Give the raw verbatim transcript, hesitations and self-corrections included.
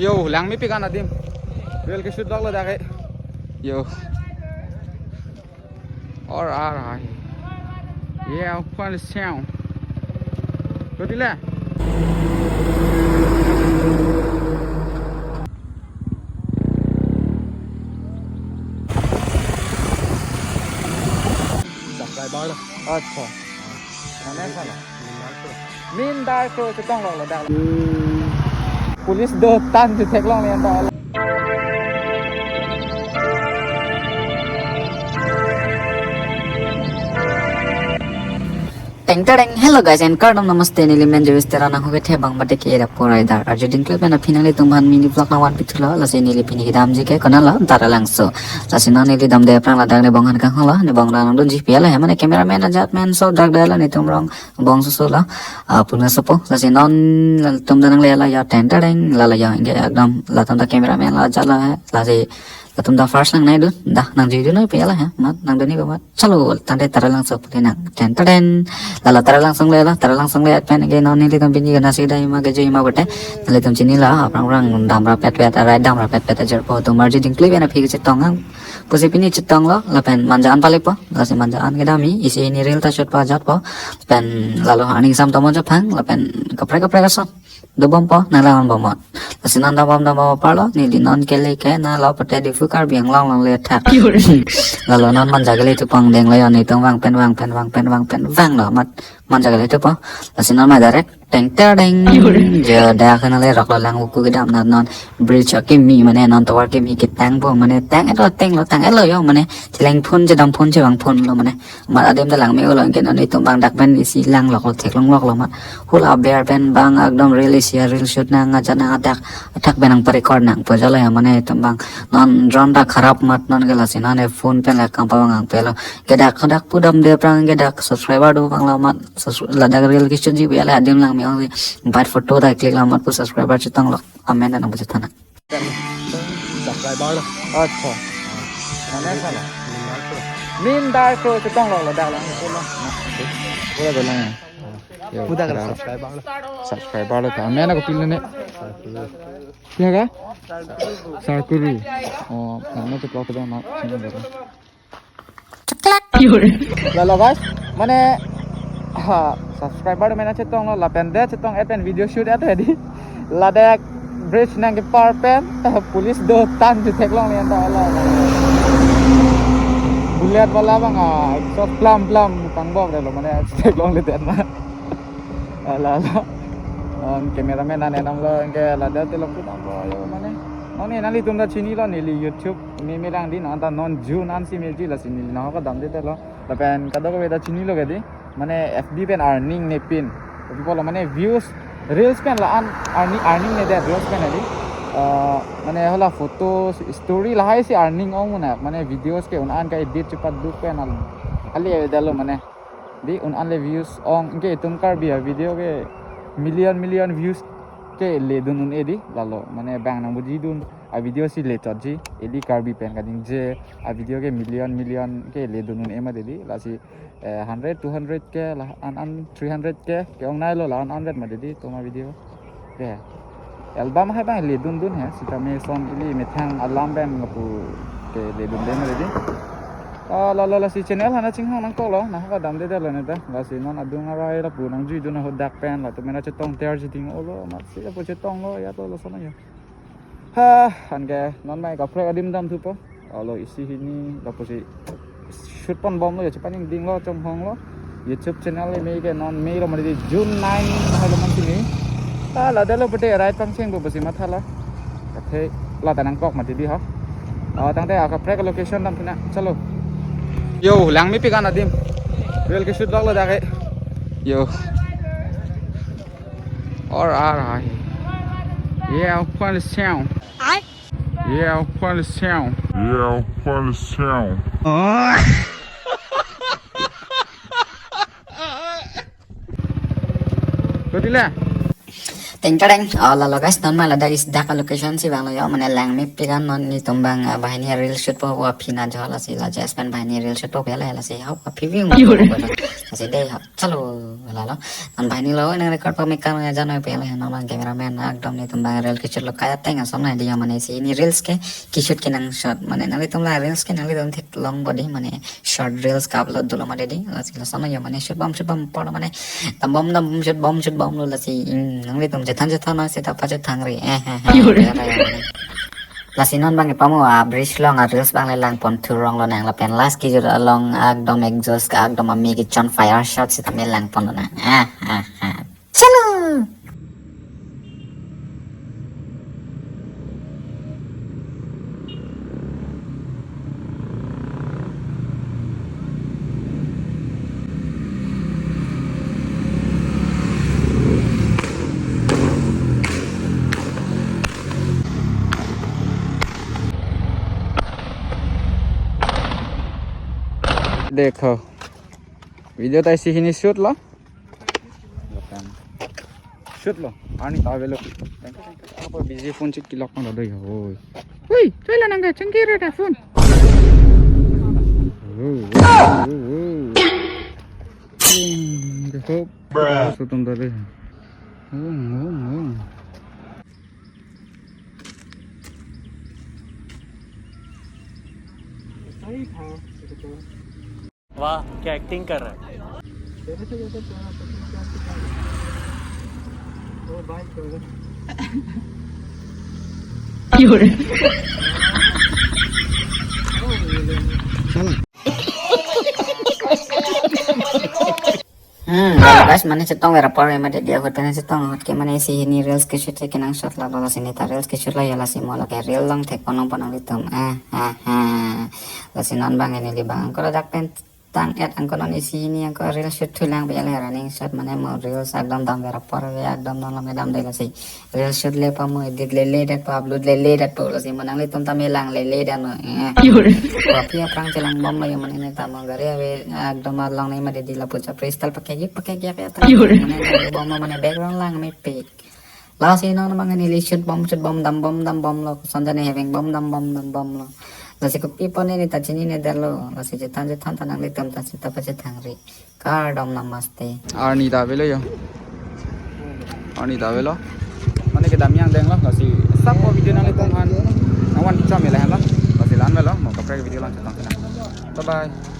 Yo, langmepik an adim. Reel keshoot loklo dak ke. Yo. Or ar hai. Yeah, kwan siang. Kotile? Subscriber lo. Acha. Mane sala. Min dar kro chetong lo ladak. Police do tan chetheklongle anta. Teng tereng. Hello guys and kardom, namaste. Neli men Joyce Terang, nangho kethe abang mate ke era porai dar. Arju dingkle pen aphi nanglitum aphan mini vlog nangvanpi thulo, lasi neli pini kedamji ke konatlo, Taralangso. Lasi non neli damde aphrang ladak nebong aphan kangholo, nebong nangdunji pi ala he, mane cameraman ajat men so dak dala netum rong bong susu lo, ah, puna sopo. Lasi non latum dak nanglelo ya, teng tereng, lalo ya, ingke ekdom latum dak cameraman lo ajat lo he. Lasi latum dak first nangnai dun, dah nangjuidun pi ala he, mat nangdunji ba mat. Chalo, tangte Taralangso pute nang. Teng tereng, lalo Taralangso lelo, Taralangso le pen ke non nelitum pini ke nasi dai ma ke jui ma bote. Nelitum chinilo, aphrang aphrang damra petpet, arai damra petpet ajar po, atum arju dingkle pen aphi chetong ang. Pusi pini chetonglo, lapen manja an palepo, lasi manja an kedam-i, isi hini reel ta shoot pajatpo, pen lalo aning sam tomo japhang, lapen kaprek kaprek ason dobompo, nanglang bomnon. Lasi non dambom dambom parlo, neli non kele ke nalo pute Diphu Karbi Anglong along le thak. Lalo non manja kele thupo, denglo yo, netum vang pen vang pen vang pen vang pen vanglo, mat manja kele thupo. Lasi non ma direct teng tereng. Jo dak nale roklo, lang uku kedam na non bridge akimi mane non tovar kimi ketang po mane tang-etlo, tenglo tang-etlo yo mane cheleng phone chedam phone chevang phone lo mane. Mat adim ta langme-olo, ingke non netum abang dak pen isi lang loklo, theklong loklo mat. Hula aber pen abang ekdom reel isi a reel shoot nang ajat nang adak adak pen nangpa-record nangpo jalo ya mane netum abang. Non drone ta kharap mat non ke, lasi non e phone pen la kam pavang ang pelo. Ke dak dak pu damde aphrang ke dak subscriber do abang lo mat. Subs-, ladak reel keshootji pu ala adim langme-ong si. Bat photo ta click lo mat pu subscriber chetonglo. Amen nang pu chethan. Subscriber lo. Acha. Mane sala. Min dar kro chetonglo ladak lang. Pura dolang ya. Yo, pura kro. Subscriber lo. Subscriber lo ta. Amen ako pil ne. Ya ka? Sarkuru. Oh, nang no vlog ta ma. Lalo guys, mane, ha, subscriber mena chetonglo, lapen de chetong-et pen video shoot-et hedi. Ladak bridge nangkepar pen police do tan chetheklongle anta ala. Bullet wala abang, ah, exhaust plam plam pangbomlo mane chetheklongle den ma. Ala ala. An cameraman an enamlo, ingke ladak te lo putanglo yo mane. Non nelitum ta chinilo, neli YouTube meme lang di, non ta non June ansi meji, lasi neli nangho kedamde telo. Lapen kadokave ta chinilo ke di. Mane F B pen earning nepin. People lo mane views, reels pen la-an earning, earning ne det reels pen di. Eh, mane hala photo, story lahai si earning ong mane, mane videos ke un-an ka edit chepaduk pen al-, ali avedetlo mane. Di un-an le views ong, ingke itum Karbi a video ke million million views ke ledun un-e di, lalo mane bang nang budidun a video si lechotji, ili Karbi pen kadingje a video ke million million ke ledun un-e mati di, lasi, eh, hundred, two hundred ke la-an an, three hundred ke ke-ongnailo, la-an an vet mati di toma video. Ke album hai bang ledundun he, sitame son ili methang alam pen ngapu ke ledunde mati di. Ah, lalo lasi channel aphan chinghon nangkoklo, nangho kedamde detlo neta. Lasi non adung arai lapu nangjuidun hadak pen, latum mena chetong ter chiding olo, matsi lapu chetonglo ya to lason ya. Ha, anke non mai kaprek adim dam thupo. Alo isi hini lapusi shoot ponbomlo ya, chepaningdinglo, chonghonglo. YouTube channel mei ke non meilo mati di, June nine hailo mansi mei. Ah, ladetlo pute right pangcheng bo pusi mathalo. Athe lata nangkok mati di ha. Ah, tangte akaprek location dam pina. Chalo. Yo, langmepik an adim. Reel keshoot loklo dak ke. Yo. Or ar hai. Yeah, kwan siang. Yeah, kwan siang. Yeah, kwan siang. Kotile? Teng tereng, oh, lalo guys, non ma ladak isi dak location si vanglo jo, mane langmepik an non nelitum abang, ah, banghini reel shoot po, aphi na jo lasi la Jess pen banghini reel shoot po pele lasi, hau aphi ving lasi dei, hau, chalo, lalo, non banghini lo, nang record pame kan nang jano pele, non abang cameraman, ekdom nelitum abang reel ke-shoot lo kaita ateng ason nangdi jo, mane isi hini reels ke, ke-shoot kenangsot, mane nanglitum la reels ke nanglitum theklong bodi, mane short reels ke-upload dolo mati dei, lasi lason jo mane shoot bom, shoot bom, apor mane, dambom, dambom, shoot bom, shoot bomlo lasi, hmm, nanglitum chethan chethan nang seta pachethangri, eh, eh, eh, Yore. Lasi non abang pamo a-bridge along a-reels abang le langpon thurong lonang lapen last kejut along ekdom exhaust ke ekdom ame kechon fire shot seta me langpon lonang. Ah, ah, ah. Chalo! Dekho. Video ta isi hini shoot lo. Shoot lo. Arni ta avelo. Thank you, thank you. Apa busy phone chit kelok na doi hoi. Hui, choi la nang ke chengkir ta phone. Oh, oh, oh, oh. Hmm, dekho. Bruh. Shoot tum dale. Oh, oh, oh. सही था, ये तो। वाह, क्या एक्टिंग कर रहा है। तेरे से ज्यादा प्यारा तो तुम क्या किया? ओ भाई, तो। Yore. Hmm, guys, mane chetong ver apor mane dia ahut pen chetong ahut ke mane isi hini reels ke-shoot kenangsot lalo lasi neta reels ke-shoot lo jo lasi mo lake reel along thekpon nangpo nanglitum. Ah, ah, ah. Lasi non abang neli abang angkor ajak pen tang-et angkor non isi hini angkor reel shoot thulang pele running shot mane mo reels ekdom dam ver apor ve ekdom non lo me dam dei lasi. Reel shoot le pamo edit lele detpo upload lele detpo lasi mo nanglitum ta me lang lele detnon. Eh. Yore. Kopi aphrang chelang bomlo jo mane neta mo gari ave ekdom along ne mati dei lapu chapri style pakai gik pakai gik ya ta. Yore. Mane lang bomlo mane background langmepik. Lasi non abang neli shoot bom shoot bom dambom dambomlo koson jane heveng bom dambom dambomlo. Lasi kopi pon neta chinine detlo lasi chethan chethan ta nanglitum ta seta pachethangri. Kardom, namaste. Arni ta avelo jo. Arni ta avelo. Mane kedam angdeng lo, lasi sap po video nanglitum aphan nangvan cham ila lo. Lasi la-an avelo, mo kaprek video lang chetong kena. Bye bye.